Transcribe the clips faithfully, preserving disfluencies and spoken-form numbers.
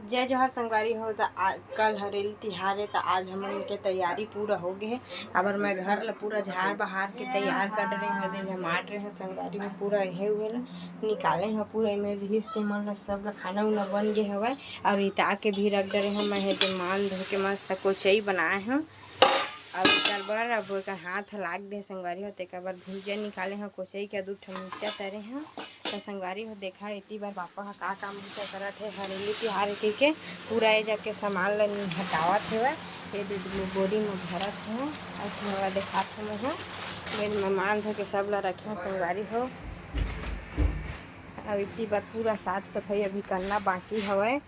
जय जोहार संगवारी हो। त आज, कल हरेली तिहार हे, त आज हमन के तैयारी पूरा हो गे हे। काबर मैं घर ला पूरा झार बहार के तैयार कर डरे हंव, दे झमाट रहे हंव संगवारी हो। पूरा एहे उहे ला निकाले हंव, पूरा एमे रिहिस तेमन ला, सब ला खाना उना बन गे हवय। अउ रिता के भी रख डरे हंव मैं, हे दे मान धो के मस्त कोचई बनाए हंव। अउ एकर बर अब एकर हाथ ह लाग दे संगवारी हो, तेकर बर भुंजा निकाले हंव, कोचई के दू ठन मिर्चा तरे हंव। त संगवारी हो, देखा एती बर पापा ह का काम बूता करत हे, हरेली तिहार हे कहिके पूरा ए जग के सामान ल हटावत हेवय। ये दे बोरी म भरत हे, अउ तुमन ल देखात हंव मैं ह। मेरे मेहमान धो के सब ल रखे हंव संगवारी हो। अउ एती बर पूरा साफ सफाई अभी करना बाकी हवय।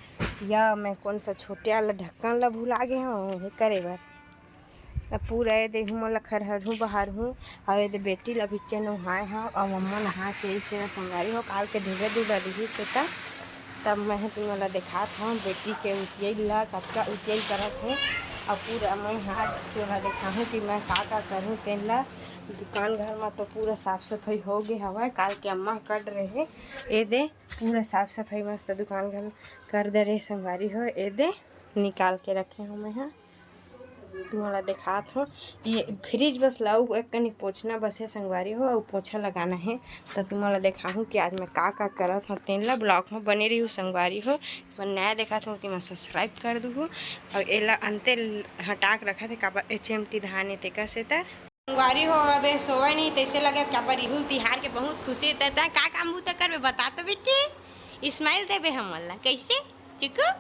या मैं कोन सा छोटे वाला ढक्कन ल भुला गे हंव, हे करे बर। अब पूरा ए दे हूँ, मोला खरहरहूँ, बहारहूँ, अउ ए दे बेटी ला भी नहाए हंव, अउ मम्मा नहा के अइसे न संगवारी हो, काल के धुबे धुबा रिहिस हे त, तब मैं ह तुमन ला देखात हंव, बेटी के उतियई ला, कतका उतियई करत हे, अउ पूरा मैं ह आज तोला देखाहूँ कि मैं का का करहूँ तेन ला। दुकान घर म तो पूरा साफ सफाई हो गे हवय, काल के अम्मा कर रहे, ए दे पूरा साफ सफाई मस्त दुकान घर कर दे रहे संगवारी हो, ए दे निकाल के रखे हंव मैं ह। तुमन ला देखात हंव, ये फ्रिज बस ला अउ एक कनी पोछना बस हे संगवारी हो, अउ पोछा लगाना हे। त तुमन ला देखाहूँ कि आज मैं का का करत हंव, तेन ला vlog म बने रहिहू संगवारी हो। तुमन नया देखात हंव, तेमन subscribe कर दुहू, अउ एला अंते हटा के रखत हे, काबर एच एम टी धान हे तेकर सेतर। संगवारी हो, अबे सोवय नहीं तइसे लगत, काबर इहू तिहार के बहुत खुशी। त तैं का काम बूता करबे, बता तो बेटी, smile देबे हमन ला, कइसे? चिकू,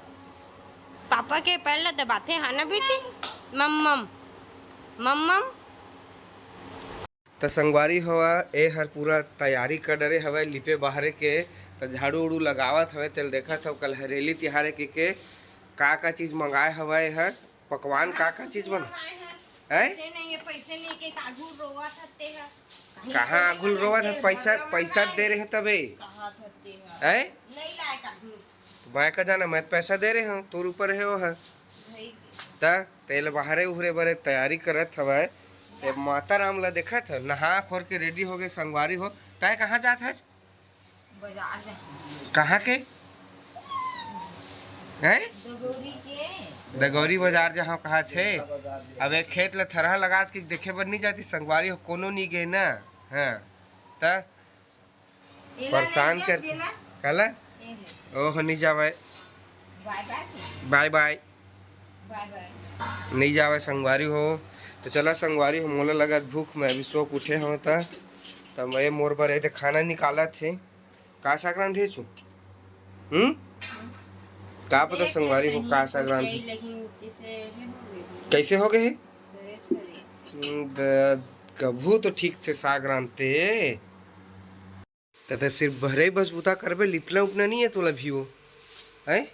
पापा के पैर ला दबाथे, हा ना बेटी? मम्मम, मम्मम। त संगवारी हो, ए हर पूरा तैयारी कर डरे हवय लिपे बहारे के, त झाड़ू उड़ू लगावत हवय, तेला देखत हव, कल हरेली तिहार हे के, के का का चीज मंगाए हवय ए हर, पकवान का का चीज बन-, हैं? पैसे नहीं है, पैसे लेके आगू रोवत हते है। कहाँ आगू रोवत है? पैसा, पैसा दे रहे हैं तबे। कहाँ हते है? हैं? नहीं लाए कागू। मैं का जाना, मैं तो पैसा दे रहे हूँ, तोर ऊपर है वो है। भाई। त तेल बहारे उहरे बरे तैयारी करत हवय। ते माता राम ला देखत ह, नहा खोर के ready हो गए संगवारी हो। तय कहाँ जात हस? बाजार जा। कहाँ के? हैं? दगौरी के। दगौरी बाजार जहाँ कहा थे। अब एक खेत ला थरहा लगात के देखे बर नहीं जाती संगवारी हो, कोनो नहीं गए ना। हाँ। त एला परेशान नहीं कर जा, एला। काला? एले। ओह, नहीं जावे। बाय बाय। बाय बाय। बाय बाय। नहीं जावे संगवारी हो। तो चला संगवारी हो, मोला लगत भूख, मैं अभी सो के उठे हूँ त, त मैं मोर बर एदे खाना निकालत हे। का साग रांधे छु? हम्म? का पता संगवारी हो का साग रांधे। लेकिन कैसे हे हो गए? कैसे हो गए हे? सरे सरे। हम्म, द-, कभू तो ठीक से साग रांधते। त तैं सिर्फ बहरे बस बुता करबे, लिपना उपना नहीं है तोला भी वो, हैं?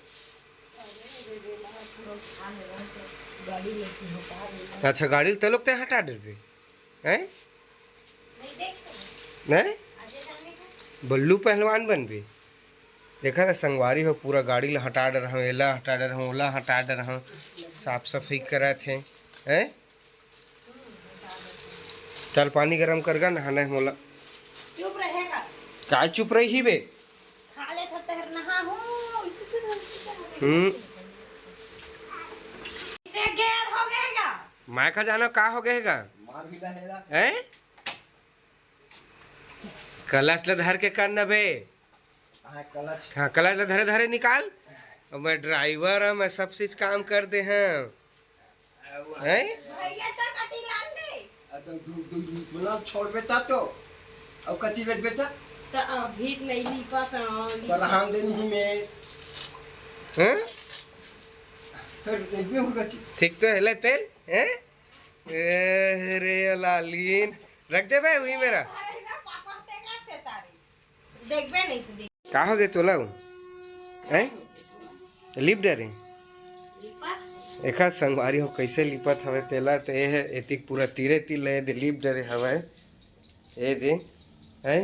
अच्छा, गाड़ी ल तैं लोग तैं हटा डरबे, हैं? हैं? बल्लू पहलवान बनबे। देखा त संगवारी हो, पूरा गाड़ी ला हटा डरहूँ, एला हटा डरहूँ, ओला हटा डरहूँ, साफ सफाई करत हे, हैं? चल पानी गरम कर गा, नहाना हे मोला। चुप रहेगा। काय चुप रही बे? खा ले तो तहर नहा हो। हम्म। से गैर हो गएगा। मैं का जाना का हो गएगा? मार भी ला हेरा। हैं? कलच ले धर के कर न बे। हाँ, कलच। हाँ, कलच ले धरे धरे निकाल। अब मैं ड्राइवर हूँ, मैं सब चीज काम कर दे हैं। हैं? भैया तो कति लान दे। आ तो दू, दू, दू, मतलब छोड़ बेटा तो। अब कति ले बेटा? तो अभी नहीं ली पाता, ली तो रहान दे नहीं मैं। हैं? फिर देखबे होगा ठीक। ठीक तो है, ले पेल, हैं? ए रे लालीन, रख दे बे, वही मेरा। अरे ना, पापा तेरा से तारी। देखबे नहीं तू, देख। का हो गए तोला? हैं? लिप डरे? लिपत? एखा संगवारी हो कैसे लिपत हवे तेला, त ए हे एतिक पूरा तीरे तीर ले दे लिप डरे हवे। ए दे, हैं?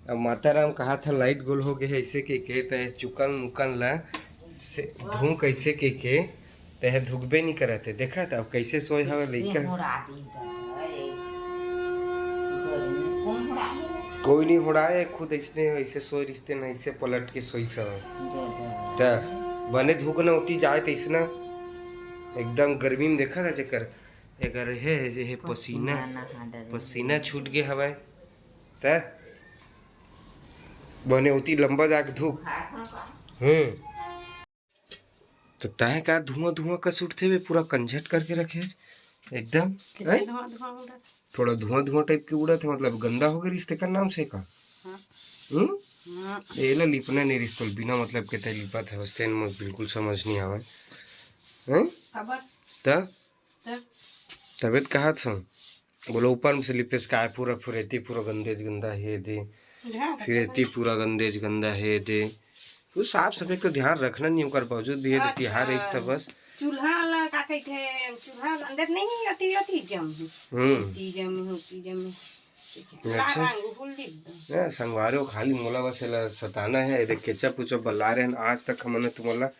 अब माता राम कहा था लाइट गोल हो गए है, ऐसे के के, त चुकन मुकन ला से धुन कैसे के के, तेह धुकबे नहीं करत हे। देखा त अब कैसे सोए हवे कैसे लइका। होड़ा दी दादा, ए। गर्मी कौन होड़ा है? कोई नहीं होड़ा है, खुद ऐसने ऐसे सोए रिश्ते ना, ऐसे पलट के सोई सब। दादा। त बने धुकना ओती जाए तइसना, एकदम गर्मी में देखा था चक्कर, एकर हे, हे, हे पसीना, पसीना नहा डरे। पसीना छूट गे हवय। त बने ओती लंबा जाके धुक। बुखार हो का? हम्म। त तैं का धुआं धुआं कस उठथे बे, पूरा कंझट करके रखे हस एकदम। कैसे हैं? धुआं धुआं उड़त? थोड़ा धुआं धुआं टाइप के उड़त हे, मतलब गंदा हो गए रिस तेकर नाम से का? हाँ। हम्म? हाँ। एला लिपना नहीं रिस, तो बिना मतलब के तैं लिपत हवस, तेन मोर बिल्कुल समझ नहीं आवय। हैं? खबर। त? त? तबे त कहत हूँ। बोलो ऊपर में से लिपेस का पूरा फुरेती, पूरा गंदेज गंदा हे दे। ध्यान रखना फिर एती है। पूरा गंदेज गंदा हे दे। तू साफ सफाई का ध्यान रखना नहीं, ओकर बावजूद भी हे दे, अच्छा। तिहार रहिस त बस। चूल्हा ला का कहिथे, चूल्हा अंदर नहीं, अति, अति जम हे। हम्म। अति जम हे, अति जम हे। ठीक है। अच्छा। ला रंग उहुल दे एकदम। ए, संगवारी हो, खाली मोला बस एला सताना हे। ए देख, केचप उचप बला रहे हैं, आज तक हमन तुमन ला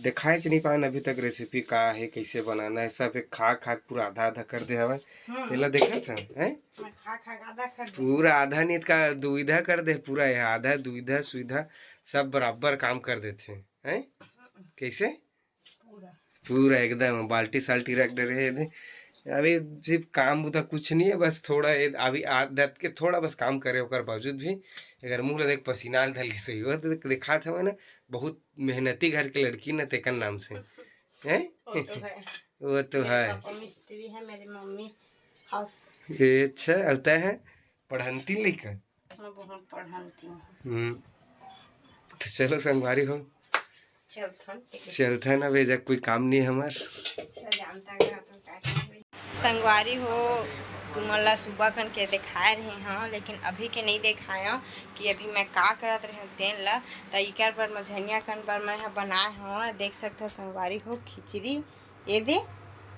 देखाएच नहीं पाएन अभी तक recipe का हे, कैसे बनाना हे। सब एक खा खा के पूरा आधा आधा कर दे हवय। हम्म। तेला देखत हन, हैं? मैं खा खा के आधा कर दे। पूरा आधा नहीं त का दुविधा कर दे, पूरा ये आधा दुविधा सुविधा सब बराबर काम कर देथे, हैं? कैसे? पूरा। पूरा एकदम बाल्टी साल्टी रख दे रहे थे। अभी सिर्फ काम बुता कुछ नहीं है, बस थोड़ा ये अभी आदत के थोड़ा बस काम करे, ओकर बावजूद भी अगर मुंह ला देख पसीना आल धल के सही हो तो दिखात हवय ना, बहुत मेहनती घर के लड़की न तेकर नाम से, हैं? वो तो है। वो तो मेरे है। पापा मिस्त्री है, मेरी मम्मी हाउस। ये अच्छा, अउ तैं है पढ़ंती लइका। मैं बहुत पढ़ंती हूँ। हम्म। तो चलो संगवारी हो। चलथन, ठीक है। चलथन, अब एजा कोई काम नहीं है हमार। तो जानता है अपन का करबे। संगवारी हो, तुमन ला सुबह कन के देखाए रहे हव, लेकिन अभी के नहीं देखाए हव कि अभी मैं का करत रहे हव तेन ला। त इकर बर मझनिया कन बर मैं ह बनाए हव, देख सकथव संगवारी हो, खिचड़ी। ये दे,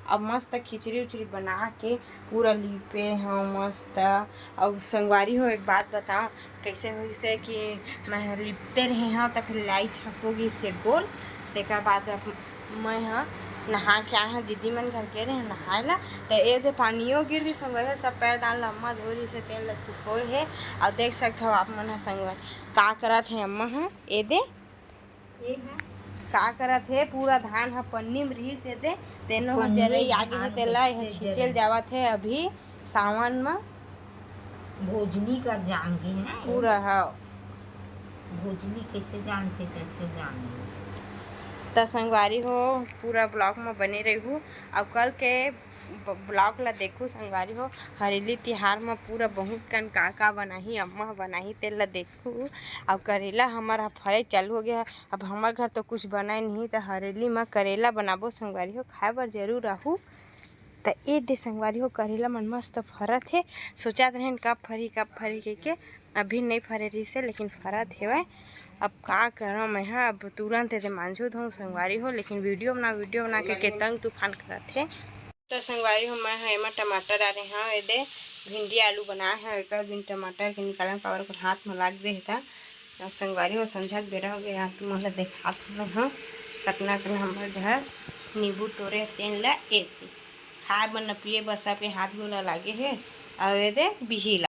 अब मस्त खिचड़ी उचड़ी बना के पूरा लीपे हव मस्त। अब संगवारी हो, एक बात बताओ, कैसे होइस हे कि मैं ह लिपते रहे हव, त फिर लाइट ह हो गिस हे गोल। तेकर बाद अब मैं ह नहा के आए हव, दीदी मन घर गे रहे हव नहाए ला, त ये दे पानियो गिर दिस संगवारी हो, सब पैरदान ला अम्मा धो दिस हे, तेन ला सुखोए हे। अउ देख सकथव आप मन ह संगवारी का करत हे अम्मा ह, ये दे। ये है। का करत हे, पूरा धान ह पन्नी म रिहिस हे दे, तेनो ह पन्नी जरई आगे हे, धान तेला कैसे एहा छींचेल जरई? जावत हे अभी सावन म। भोजनी कर जाम के है ना? पूरा, हाँ। भोजनी कैसे जानथे, कैसे जान ले। त संगवारी हो, पूरा vlog म बने रहिहू। अउ कल के ब-, vlog ला देखहू संगवारी हो। हरेली तिहार म पूरा बहुत कन का का बनाही, अम्मा ह बनाही, तेला देखहू। अउ करेला हमर ह फरे चालू हो गया है। अब हमर घर तो कुछ बनाए नहीं, त हरेली म करेला बनाबो संगवारी हो, खाए बर जरूर आहू। त ए दे संगवारी हो, करेला मन मस्त फरत हे। सोचत रहेन कब फरही, कब फरही कहिके, अभी नहीं फरे रहिस हे, लेकिन फरत हेवय। अब का करंव मैं ह, अब तुरंत एदे मांजू धोऊं संगवारी हो, लेकिन video बना, video बना के, के तंग तूफान करत हे। त संगवारी हो, मैं ह एमा टमाटर डारे हंव, एदे भिंडी आलू बनाए हंव, एकर बिन टमाटर के निकालन काबर ओकर हाथ म लाग दे हे त। अब संगवारी हो, संझा के बेरा हो गे, हाथ तुमन ल देखात हंव मैं ह, कतना कन हमर घर नींबू टोरे तेन ल एदे खाए बर न पिए बर सबके हाथ गोला लागे हे। अउ एदे बिही ल